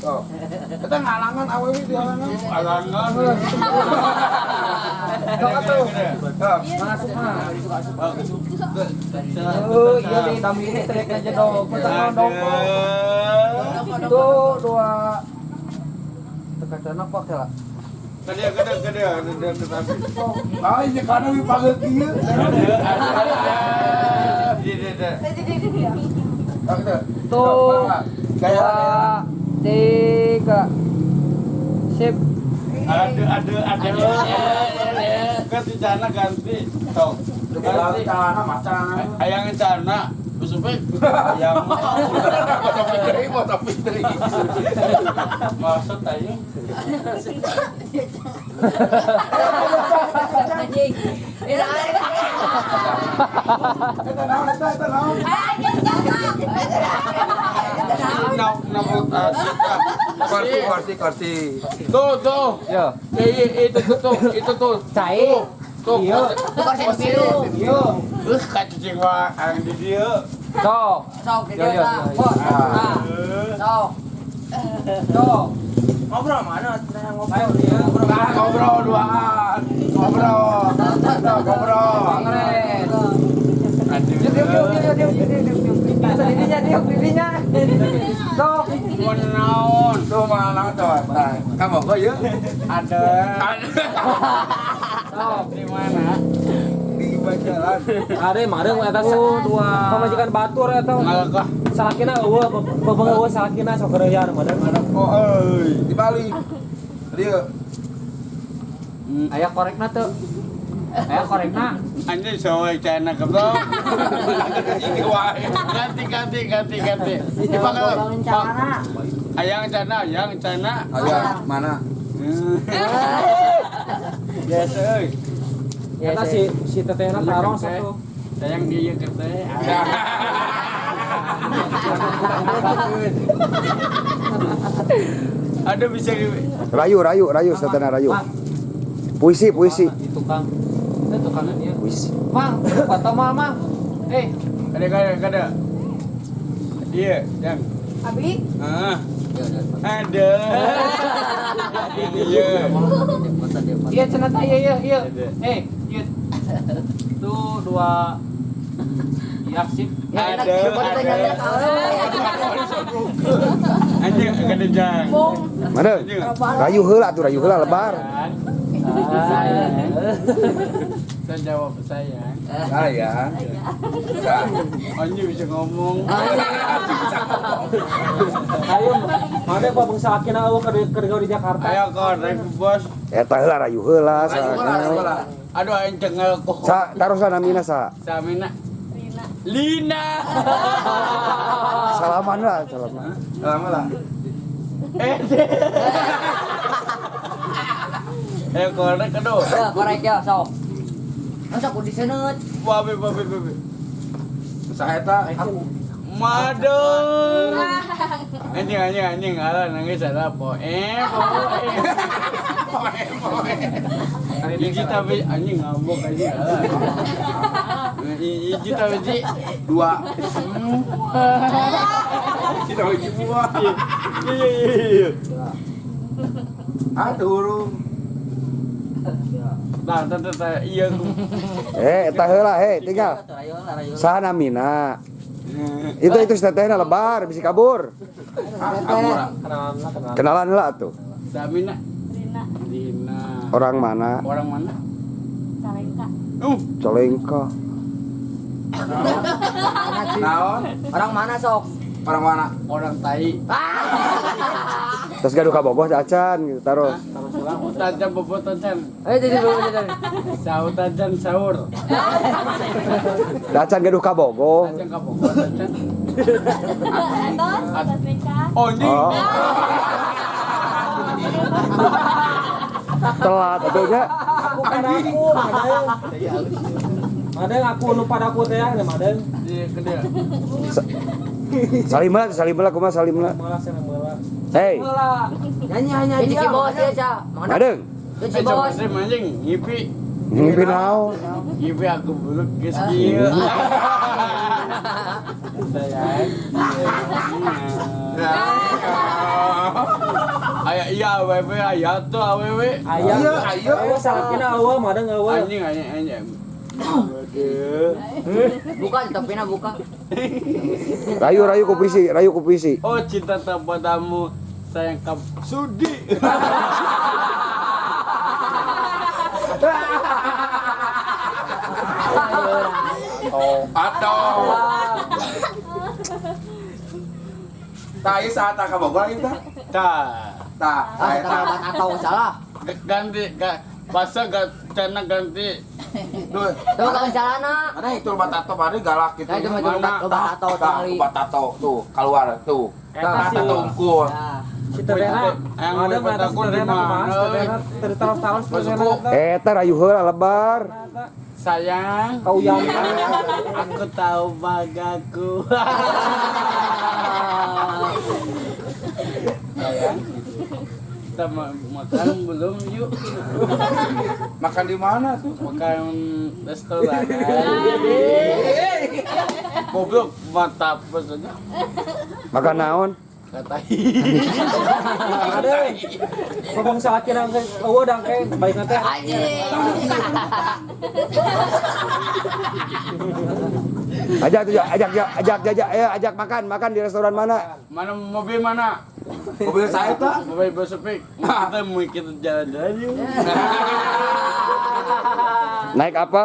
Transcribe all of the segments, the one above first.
Oh. Kita ngalangan awewe di halangan. Alangan. Sok atuh. Sok. Masuk mah. Oh, iya di kami ini teriak aja dong. Kita dong. Tuh dua. Tekan tanah pak ya. Kade kade kade kade kade. Ah, iya karena dipanggil kieu. Di. Tuh. Dua, tiga. Sip. Ada. Ganti celana ganti. Tuh. Ganti celana macan. Ayang celana. Besok ayang. Mau tapi deui. Maksud aja. Anjing. Eta naon eta eta naon? Kursi kursi kursi. Tuh tuh. Yo. Itu tuh itu tuh. Cai. Tuh. Iya. Kursi biru. Iya. Kacing mah ang di dieu. Sok. Sok di Yo, yo, dia. yo. Bos. Sok. Sok. Ngobrol mana? Ngobrol. Ayo dia. Ngobrol duaan. Ngobrol. Ngobrol. Keren. Aduh. Diuk diuk diuk diuk diuk diuk diuk. Dirinya diuk dirinya. Sok. Mun naon? Tuh mana tuh? Nah, kamu kok ya? Ada. Sok. Di mana? Di jalan. Ada mah ada eta Dua. pamajikan batur eta. Ngalekah. Salakina eueuh, bebeng eueuh salakina sok geureuyan mah. Oh, euy, di Bali. Dia Aya korekna tuh. Aya korekna. Anjing soe cana keblok. ini wae. Ganti ganti ganti ganti. Dipanggil. Ayang cana, ayang cana. Ayo, mana? Biasa euy. Eta si si tetehna tarong satu. Sayang dia keteh. Ada bisa Rayu, rayu, rayu, satana rayu. Puisi, puisi. Di tukang. Itu tukangnya dia. Puisi. Mang, foto mal mang. Eh, Ada ada ada. Dia, yang. Abi. Ah. Ada. Iya. Iya cenah tah iya iya iya. Eh, iya. Tuh dua. Iya sip. Ada ada. Anjing ada jang. Mana? Rayu heula tuh, rayu heula lebar. Saya jawab saya. Saya. Anjing bisa ngomong. Ayo, mana bebeng salakina eueuh keur di Jakarta. Ayo korek bos. Eta heula rayu heula. Rayu heula, rayu heula. Aduh aing cengal kok. Sa, taruh sa namina sa. Samina. Lina. Salaman lah, salaman. Lama lah. Eh korek aduh. Ya, korek ya, sok. Masa aku disenet. Babe babe babe. Saya eta aku. Madung. Anjing anjing anjing ala nangis ada poe poe. Poe, poe. Hiji tapi anjing ngambek anjing ala. Hiji tapi hiji Dua. Kita hiji buah. Iya iya iya. Ah, turun. Nah, tante tante iya. Eh, eta heula, hei, tinggal. Saha namina? Itu si tetehna lebar, bisi kabur. Ah, Kenalan lah, kenalan. Kenalan heula tuh. Samina. Lina. Lina. Orang mana? Orang mana? Calengka. Colengka. Naon? Orang mana sok? Orang mana? Orang tai. Terus gaduh ka Bogoh acan gitu taruh. Tacan bobot tacan. Eh, jadi belum jadi. Sahur tacan sahur. Acan gaduh ka Bogoh. Tacan ka bobot tacan. Atos, atos nikah. Oh, anjing. Oh. Telat atuh nya. Aku kan aku, madeng. Madeng aku nu pada aku teh ya, madeng. Iya, gede. Salim lah, salim lah kumaha salim lah. Meula cenah meula. Hei, Nyanyi hanya dia. Ini bos ya, Ca. Mana? madeng. Itu Eh, coba bos. sih anjing ngipi. Ngimpi naon? Ngipi aku buluk geus kieu. Sayang. Aya iya awewe aya tuh awewe. Aya. Iya, ayo. Ayo salakina eueuh, Madang eueuh. Anjing anjing anjing. Waduh. Buka topina buka. Rayu rayu ku puisi, rayu ku puisi. Oh cinta padamu sayang kau sudi. Atau. Tah ieu saat ka Bogor ieu tah. Tah. Tah, Ah, eta. obat atau salah. Ganti bahasa cana ganti. Duh. Coba kalau celana. Mana itu obat tato mana galak gitu. Nah, itu mah itu obat tato Tah, tinggali. obat tato tuh keluar tuh. Eta si Tato unggul. si Tetehna. Yang Madang mau eta si takut di Tetehna kumaha? mana? Si Tetehna tertalos-talos si Tetehna. Eta rayu heula lebar. Sayang, Kau yang aku tahu bagaku. Sayang, kita makan belum yuk? Makan di mana tuh? Makan restoran. Goblok mantap maksudnya. Makan naon? Kata Madang. Ngomong salakina engke eueuh dang ke baikna teh. Anjing. Ajak tuh, ajak ajak ajak ayo ajak makan, makan di restoran mana? Mana mobil mana? Mobil saya tah. Mobil Pasifik. Kita mau kita jalan-jalan yuk. Naik apa?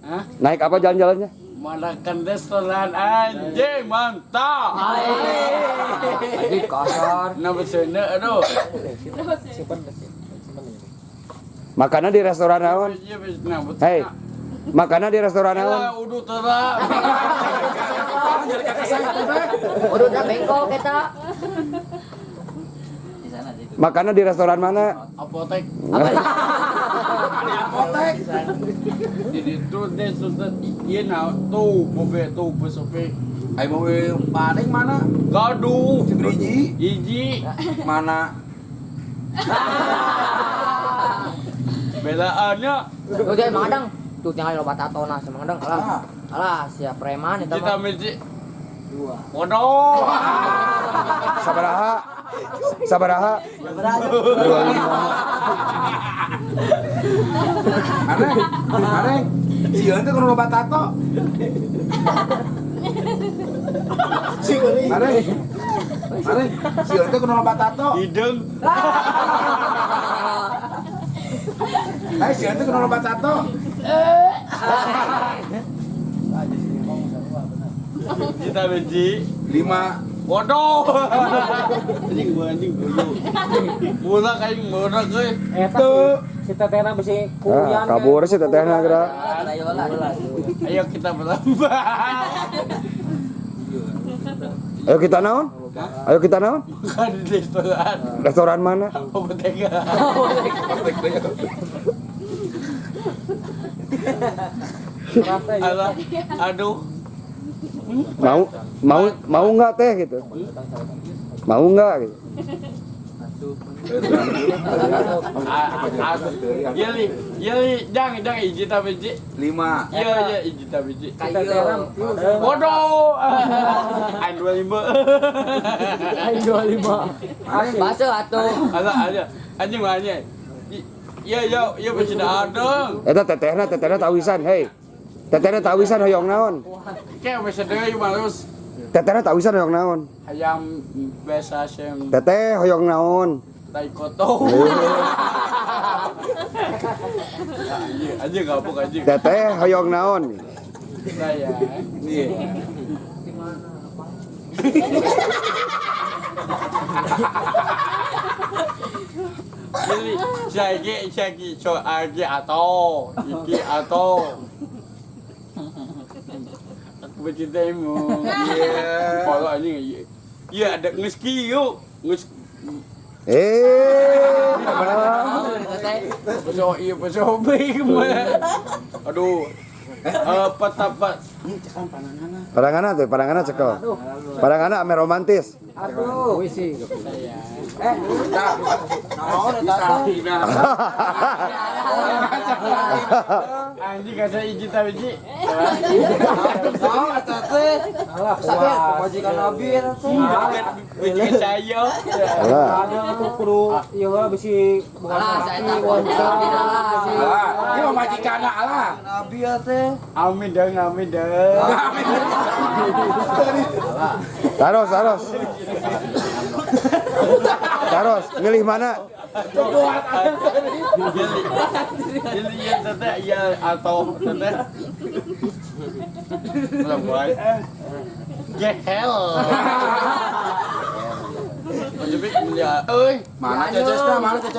Hah? Naik apa jalan-jalannya? Makan restoran anjing mantap. Anjing kasar. Nama sene aduh. Makannya di restoran naon? Iya, nah, betul. Hei, makannya di restoran naon? Elah, udah terak. Udah udah bengkok eta. Makannya di restoran mana? Apotek. Apa? Apotek. Jadi itu deh sudah iya nah tuh mobil tuh Pasifik. Ayo mobil paling mana? Gaduh. Cibriji. Iji. Mana? Belaannya Udah Mang Adang. Tuh tinggal loba tato nah sama Mang Adang. Alah. Alah, siap preman eta kita mah. mesti Bodoh. Sabaraha? Sabaraha? 25. Aneh. Aneh. Sieun teh kudu loba tato. Aneh. Aneh. Sieun teh kudu loba tato. Hidung. Eh, sieun teh kudu loba tato. Kita benci. 5. Bodoh. Anjing gua anjing bodoh. Bola kayak bola euy. Eta si Tetehna bisi Ah, kuyan. kabur sih tetehna geura. Ayo kita berlomba. Ayo kita naon? Ayo kita naon? Bukan di restoran. Restoran mana? Apotek. Alah, aduh. Mau mau mau nggak teh gitu? Mau nggak gitu? Yeli, yeli, jangan jangan iji tapi iji. 5. Iya iya iji tapi iji. Si Tetehna Madang. Bodoh. Aing 25. Aing 25. Basa atuh. Alah aja. Anjing mah anjing. Iya iya iya pasti ada. Eta tetehna tetehna tawisan, hei. Tetehna tawisan hoyong naon? Kayak bisa deui malus. Tetehna tawisan hoyong naon? Hayam biasa sem Teteh hoyong naon? tai koto. Anjing anjing gabuk anjing. Teteh hoyong naon? Saya. Iya. Jadi saya saya so aja atau iki atau aku mencintaimu. Iya. Kalau anjing iya ada ngeski yuk. Nges Eh, peso iya peso Aduh. Petapat Paranganna tuh, paranganna cekel. Paranganna ame romantis. Aduh. saya. Eh, dah. Naon eta teh? Anjing kasih izin tapi Ji. Naon eta teh? Alah, Sakit puas. pamajikan Nabi eta teh. Bikin saya. Alah. Ada tuh kudu ieu lah bisi bukan Alah, saya salaki, tak wanita. Alah, ini mah majikan alah. Nabi ya teh. Amin dong, amin dong. Taros, taros. Taros, milih mana? Jadi ya teteh ya atau teteh. Lah baik. Gehel. Menjepit mulia. Euy, Mana cecesna? Mana cecesna?